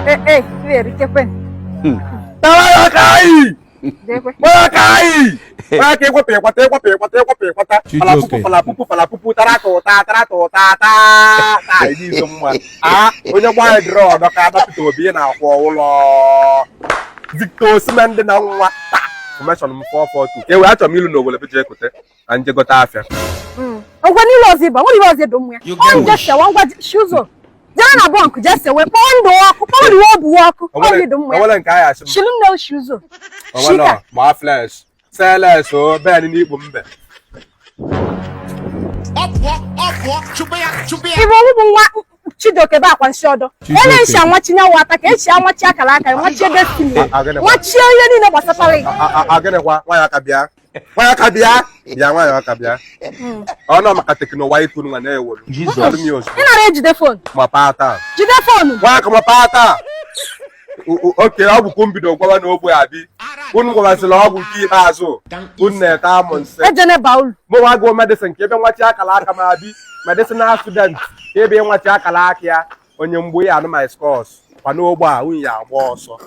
Ee, erikekwe. Tara ya ka anyị! Dekwe. Gbaa ka anyị! Gbaa ka ịkwapụ ịkwata ịkwapụ ịkwata ịkwapụ ịkwata. Falapupu falapupu falapupu tara ta ụta tara ta ụta taa taa ịdị izo mma. A onye gbaa drọ dọka adọpụta obi na-akwụ ụlọ. Victor Osimhen dị na nwa taa. Formation m 442. Ewe achọrọ m ilu na Owerri jee kote na njegote afịa. Ngwa niile ọzọ ịba nwere ihe ọzọ ịdụ mmụ ya. Ọ nje sewa ngwa shi ụzọ. Jee na bọnkụ jee sewe kpọọ ndụ ọkụ kpọọ riwe obu ọkụ. Ọ ịdụ mmụ ya. Onwere nke anyị asị m. Shilu nne shi ụzọ. Onwere Shika. gbaa flesh. Seles o ben n'ikpu mbe. Ọ pụọ, ọ pụọ, chụpụ ya, chụpụ ya. Ibe ọnwụ bụ nwa Chijioke bụ akwa nshi ọdọ. Ele nshi anwachi nyanwụ ata ka echi anwachi akara aka nwachie destiny. Nwachie ihe niile gbasatara ya. Agịnịkwa nwaanyị aka bịa. Nwaanyị aka bịa. Bịa nwaanyị aka bịa. Ọ nọ maka tekno wa ikwu nwa na-ewolu. Jesus. Ị nara ejide phone. Mapaa taa. Jide phone. Nwaanyị aka mapaa taa. Oke ọgwụ ka m bido gwawa na ogbe abi. Unu gwawazịla ọgwụ nke ikpeazụ. Unu na-ete amụ nsị. Ejene baa ulu. Mụ nwa gụọ medicine ka ebe nwachi akara aka m abi medicinal student ka ebe nwachi akara aka ya onye mgbu ya anụ my scores kwa n'ogbe a unu ya agba ọsọ.